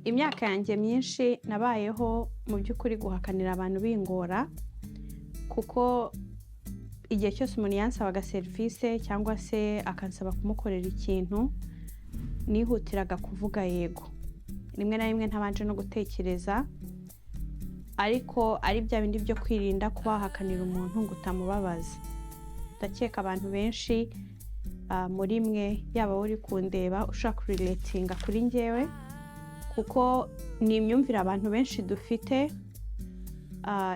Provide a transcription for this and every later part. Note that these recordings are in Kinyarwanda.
Imyaka yanjye myinshi nabayeho mu by'ukuri guhakanira abantu bingora, kuko igihe cyose umuntu yansabaga serivisi cyangwa se akansaba kumukorera ikintu, nihutiraga kuvuga yego, rimwe na rimwe ntabanje no gutekereza, ariko ari bya bindi byo kwirinda kuba wahakanira umuntu ngo utamubabaza. Ndakeka abantu benshi muri mwe, yaba wowe uri kundeba, ushobora kurelatinga kuri njyewe, kuko ni imyumvire abantu benshi dufite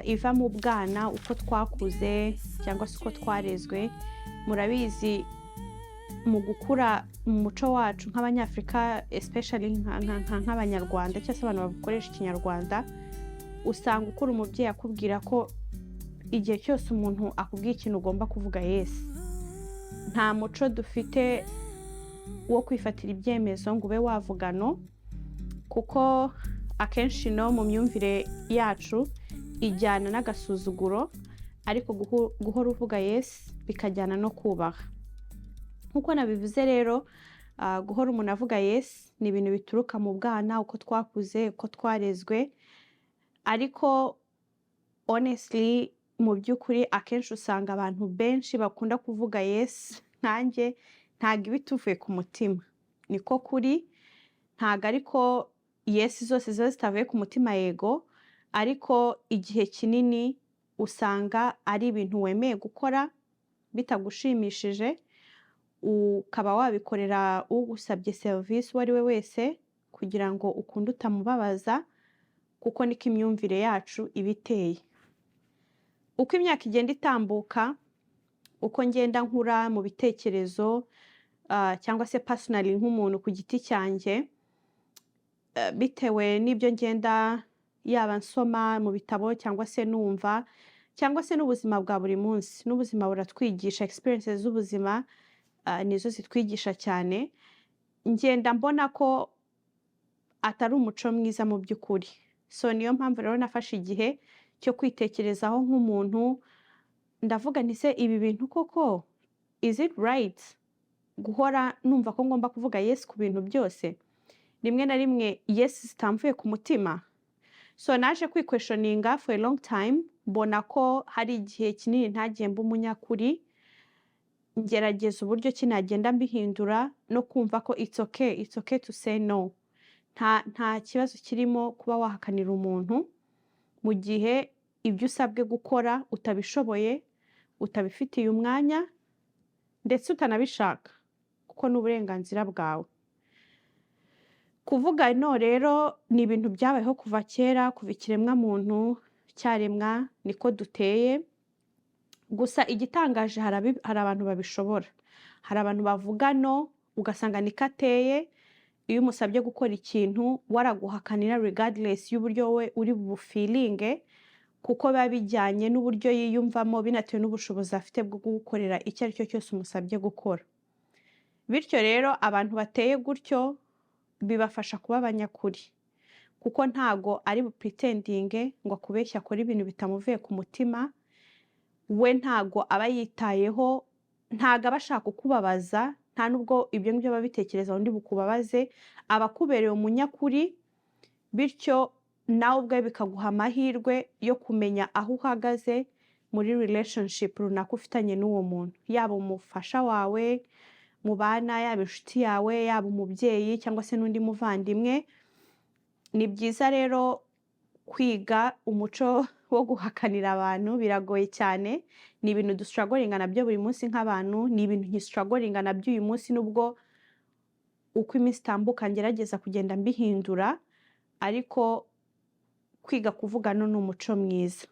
iva mu bwana, uko twakuze cyangwa se uko twarezwe. Murabizi, mu gukura mu muco wacu nk'Abanyafurika, especially nk'Abanyarwanda cyangwa se abantu bakoresha Ikinyarwanda, usanga ukura umubyeyi akubwira ko igihe cyose umuntu akubwiye ikintu ugomba kuvuga yes. Nta muco dufite wo kwifatira ibyemezo ngo ube wavuga no, kuko akenshi no mu myumvire yacu ijyana n'agasuzuguro, ariko guhora uvuga yes bikajyana no kubaha. Nk'uko nabivuze rero, guhora umuntu avuga yes ni ibintu bituruka mu bwana, uko twakuze, uko twarezwe. Ariko honestly, mu by'ukuri, akenshi usanga abantu benshi bakunda kuvuga yes nkanjye ntabwo iba ituvuye ku mutima. Niko kuri, ntabwo ariko yes zose ziba zitavuye ku mutima, yego, ariko igihe kinini usanga ari ibintu wemeye gukora bitagushimishije, ukaba wabikorera ugusabye serivisi uwo ari we wese kugira ngo ukunde utamubabaza, kuko niko imyumvire yacu iba iteye. Uko imyaka igenda itambuka, uko ngenda nkura mu bitekerezo cyangwa se personally nk'umuntu ku giti cyanjye, bitewe n'ibyo ngenda yaba nsoma mu bitabo cyangwa se numva cyangwa se n'ubuzima bwa buri munsi, n'ubuzima buratwigisha, experiences z'ubuzima nizo zitwigisha cyane, ngenda mbona ko atari umuco mwiza mu by'ukuri. So niyo mpamvu rero nafashe igihe cyo kwitekerezaho nk'umuntu, ndavuga nti: "Se ibi bintu koko, is it right guhora numva ko ngomba kuvuga yes ku bintu byose, rimwe na rimwe yes zitamvuye ku mutima?" So naje kwiquestioninga for a long time, mbona ko hari igihe kinini ntagiye mba umunyakuri, ngerageza uburyo ki nagenda mbihindura no kumva ko it's okay, it's okay to say no. Nta kibazo kirimo kuba wahakanira umuntu mu gihe ibyo usabwe gukora utabishoboye, utabifitiye umwanya, ndetse utanabishaka, kuko ni uburenganzira bwawe. Kuvuga no rero ni ibintu byabayeho kuva kera, kuva ikiremwamuntu cyaremwa niko duteye. Gusa igitangaje, hari abantu babishobora. Hari abantu bavuga no, ugasanga niko ateye, iyo umusabye gukora ikintu waraguhakanira regardless y'uburyo we uri bufeelinge, kuko biba bijyanye n'uburyo yiyumvamo, binatewe n'ubushobozi afite bwo kugukorera icyo ari cyo cyose umusabye gukora. Bityo rero abantu bateye gutyo bibafasha kuba abanyakuri, kuko ntago ari bupretendinge ngo akubeshye akore ibintu bitamuvuye ku mutima. We ntago aba yitayeho, ntago aba ashaka kukubabaza, nta nubwo ibyo ngibyo aba abitekereza undi bukubabaze, aba akubereye umunyakuri, bityo nawe ubwawe bikaguha amahirwe yo kumenya aho uhagaze muri relationship runaka ufitanye n'uwo muntu, yaba umufasha wawe mubana, yaba inshuti yawe, yaba umubyeyi cyangwa se n'undi muvandimwe. Ni byiza rero kwiga umuco wo guhakanira abantu. Biragoye cyane, ni ibintu dustrugglinga nabyo buri munsi nk'abantu, ni ibintu nkistrugglinga nabyo uyu munsi, nubwo uko iminsi itambuka ngerageza kugenda mbihindura, ariko kwiga kuvuga no ni umuco mwiza.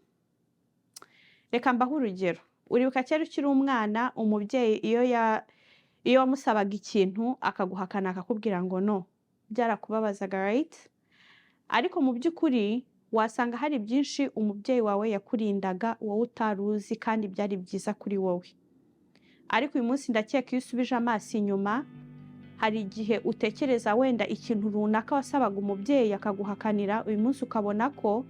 Reka mbahe urugero. Uribuka kera ukiri umwana, umubyeyi iyo wamusabaga ikintu akaguhakana, akakubwira ngo no, byarakubabazaga, right? Ariko mu by'ukuri wasanga hari byinshi umubyeyi wawe yakurindaga wowe utari uzi kandi byari byiza kuri wowe. Ariko uyu munsi ndakeka iyo usubije amaso inyuma, hari igihe utekereza wenda ikintu runaka wasabaga umubyeyi akaguhakanira, uyu munsi ukabona ko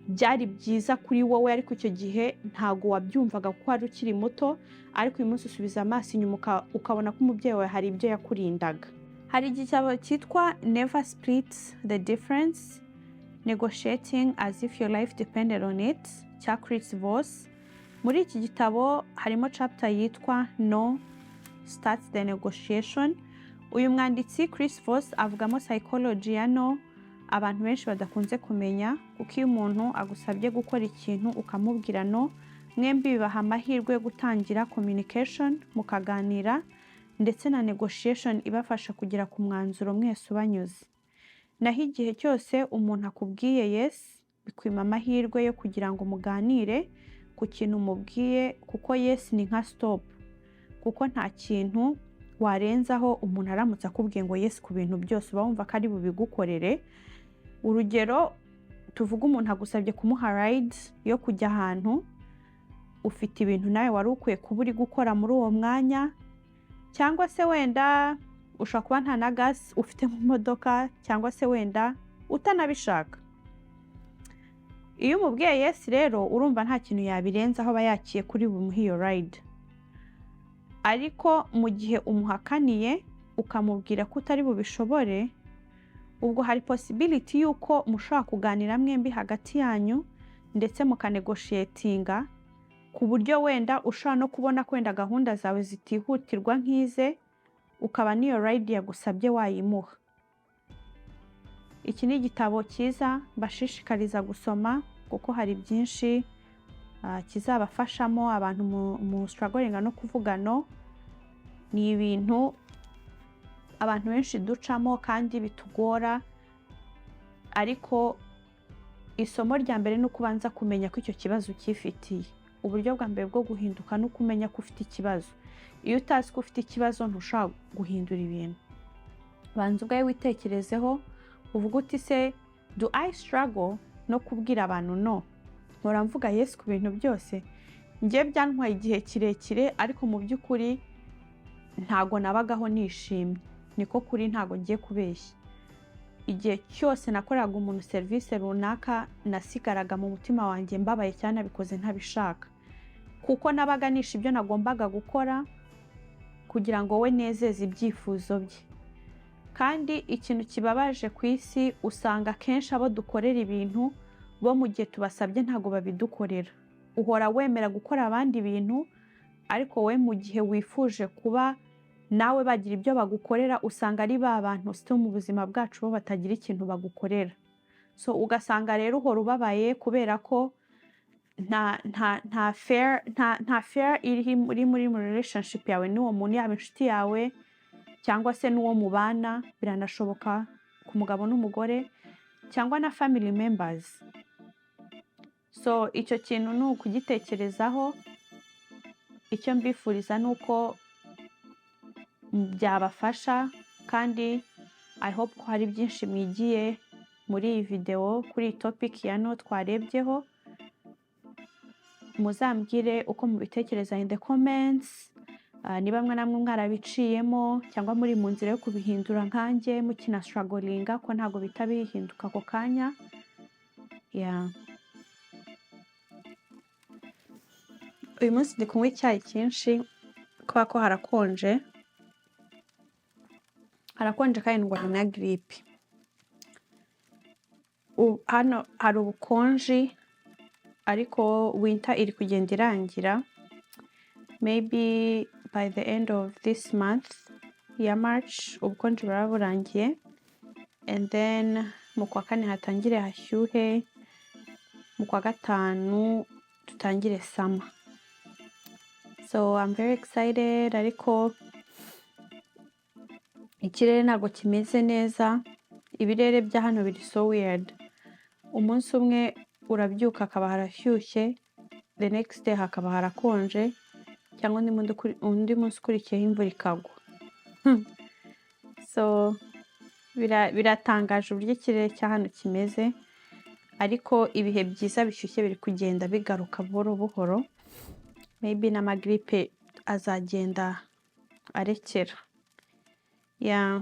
byari byiza kuri wowe, ariko icyo gihe ntago wabyumvaga kuko wari ukiri muto. Ariko uyu munsi usubiza amaso inyuma ukabona ko umubyeyi wawe hari ibyo yakurindaga. Hari igitabo cyitwa "Never Split the Difference: Negotiating as if your life depended on it" cya Chris Voss. Muri iki gitabo harimo chapter yitwa "No Starts the Negotiation". Uyu mwanditsi Chris Voss avugamo psychology ya no abantu benshi badakunze kumenya, kuko iyo umuntu agusabye gukora ikintu ukamubwira no, mwembi bibaha amahirwe yo gutangira communication, mukaganira, ndetse na negotiation ibafasha kugera ku mwanzuro mwese ubanyuze. Naho igihe cyose umuntu akubwiye yes, bikwima amahirwe yo kugira ngo muganire ku kintu umubwiye, kuko yes ni nka stop, kuko nta kintu warenzaho. Umuntu aramutse akubwiye ngo yes ku bintu byose, uba wumva ko ari bubigukorere. Urugero, tuvuge umuntu agusabye kumuha ride yo kujya ahantu, ufite ibintu nawe wari ukwiye kuba uri gukora muri uwo mwanya, cyangwa se wenda ushobora kuba nta na gas ufite mu modoka, cyangwa se wenda utanabishaka. Iyo umubwiye yes rero, urumva nta kintu yabirenzaho, aba yakiye kuri bumuhe iyo ride. Ariko mu gihe umuhakaniye, ukamubwira ko utari bubishobore, ubwo hari possibility y'uko mushobora kuganira mwembi hagati yanyu, ndetse mukanegotiatinga ku buryo wenda ushobora no kubona ko wenda gahunda zawe zitihutirwa nk'ize, ukaba n'iyo ride yagusabye wayimuha. Iki ni igitabo cyiza mbashishikariza gusoma, kuko hari byinshi kizabafashamo. Abantu mu strugglinga no kuvuga no, ni ibintu abantu benshi ducamo kandi bitugora. Ariko isomo rya mbere ni uko ubanza kumenya ko icyo kibazo ukifitiye. Uburyo bwa mbere bwo guhinduka ni uko umenya ko ufite ikibazo. Iyo utazi ko ufite ikibazo, ntushobora guhindura ibintu. Banza ubwawe witekerezeho, uvuge uti: "Se do I struggle no kubwira abantu no? Mpora mvuga yes ku bintu byose?" Njye byantwaye igihe kirekire, ariko mu by'ukuri ntago nabagaho nishimye. Niko kuri, ntago ngiye kubeshya. Igihe cyose nakoreraga umuntu serivisi runaka, nasigaraga mu mutima wanjye mbabaye cyane, nabikoze ntabishaka, kuko nabaga nishe ibyo nagombaga gukora kugira ngo we nezeze ibyifuzo bye. Kandi ikintu kibabaje ku isi, usanga akenshi abo dukorera ibintu bo mu gihe tubasabye ntabwo babidukorera. Uhora wemera gukora abandi ibintu, ariko we mu gihe wifuje kuba nawe bagira ibyo bagukorera, usanga ari ba bantu still mu buzima bwacu bo batagira ikintu bagukorera. So ugasanga rero uhora ubabaye kubera ko nta fair iri muri relationship yawe n'uwo muntu, yaba inshuti yawe cyangwa se n'uwo mubana. Biranashoboka ku mugabo n'umugore cyangwa na family members. So icyo kintu ni ukugitekerezaho. Icyo mbifuriza ni uko byabafasha, kandi I hope ko hari byinshi mwigiye muri iyi videwo kuri iyi topic ya no twarebyeho. Muzambwire uko mubitekereza in the comments, niba mwe namwe mwarabiciyemo cyangwa muri mu nzira yo kubihindura nkanjye mukina strugglinga, ko ntabwo bihita bihinduka ako kanya. Yeah. Uyu munsi ndi kunywa icyayi cyinshi kubera ko harakonje, harakonje kandi ndwara na giripe. Hano hari ubukonji, ariko winter iri kugenda irangira. Maybe by the end of this month ya March ubukonje buraba burangiye, and then mu kwa kane hatangire hashyuhe, mu kwa gatanu dutangire summer. So I'm very excited, ariko ikirere ntabwo kimeze neza. Ibirere bya hano biri so weird. Umunsi umwe urabyuka hakaba harashyushye, the next day hakaba harakonje, cyangwa undi munsi ukurikiyeho imvura ikagwa. So biratangaje uburyo ikirere cya hano kimeze, ariko ibihe byiza bishyushye biri kugenda bigaruka buhoro buhoro. Maybe n'amagiripe azagenda arekera. Yeah.